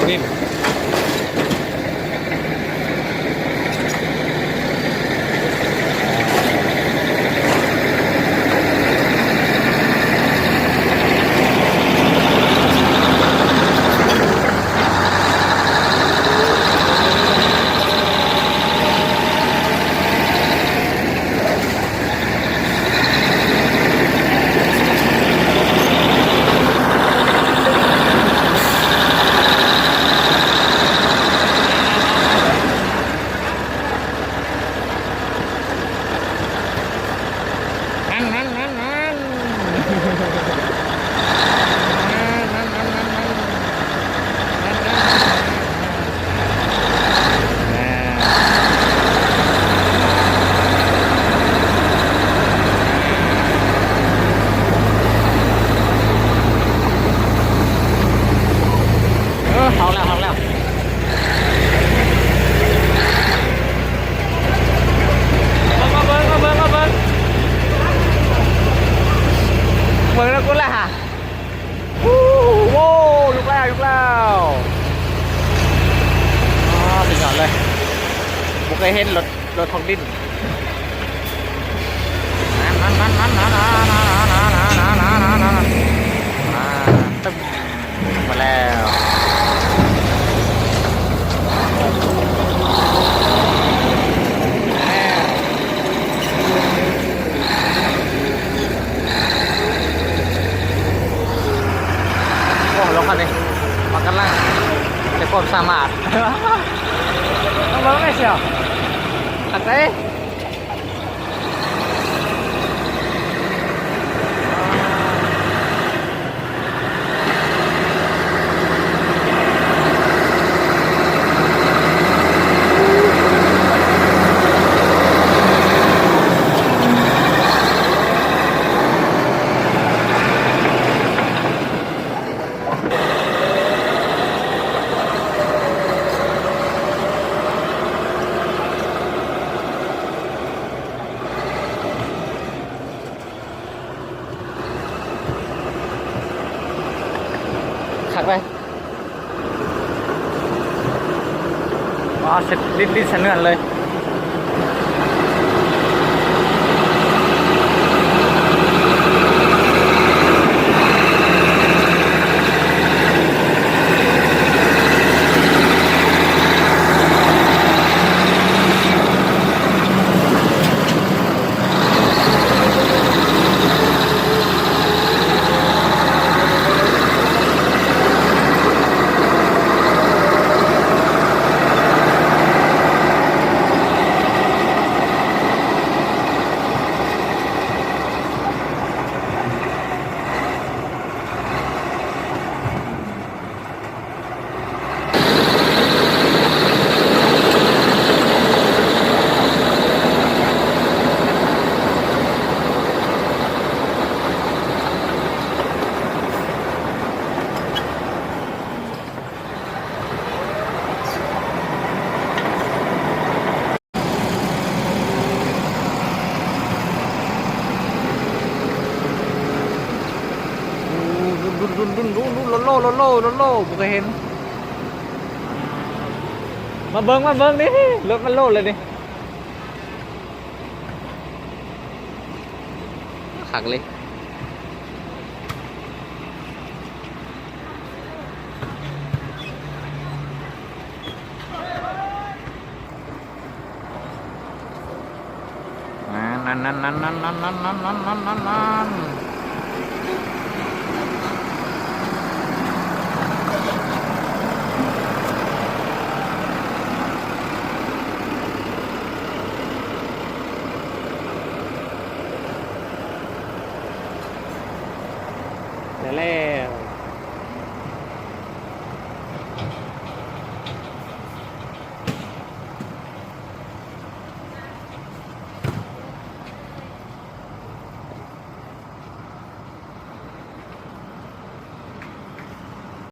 ນີ້ ເອີ ເຂົ້າແລ້ວ ເຂົ້າແລ້ວ ມາເບິ່ງ ມາເບິ່ງ ມາເບິ່ງ ເບິ່ງນຳກູແລ້ວຫາ. ໂອ້ ໂອ້ ຍກແລ້ວ ຍົກແລ້ວ ອໍ ສຸດຍອດເລີຍ ບໍ່ເຄີຍເຫັນລົດ ລົດຂອງດິນ ນັ້ນ ນັ້ນ ນັ້ນ ນັ້ນ ນັ້ນ ນັ້ນ ນັ້ນ ນັ້ນ ນັ້ນ ນັ້ນ ນັ້ນ ອ່າ ຕຶ້ມ ມາແລ້ວ ໂອ້ ລົງຄັນນີ້ ມັນກຳລັງໃຊ້ຄວາມສາມາດ ເບິ່ງແດ່ຊຽວ ຄັກເດ້. ຄັກເລີຍ ວ້າວ ເຊັດ ດິດ ດິດສະເໜືອນເລີຍ. ດຸນ ດຸນ ດຸນ ດຸນ ລຸນ ລຸນ ໂລ ໂລ ໂລ ໂລ ບໍ່ເຄີຍເຫັນ ມາເບິ່ງ ມາເບິ່ງນີ້ ລົດມັນໂລເລີຍນີ້ ຄັກເລີຍ. ນັ້ນ ນັ້ນ ນັ້ນ ນັ້ນ ນັ້ນ ນັ້ນ ນັ້ນ ນັ້ນ ນັ້ນ ນັ້ນ ນັ້ນ ນັ້ນ ນັ້ນ ນັ້ນ ນັ້ນ. ແລ້ວ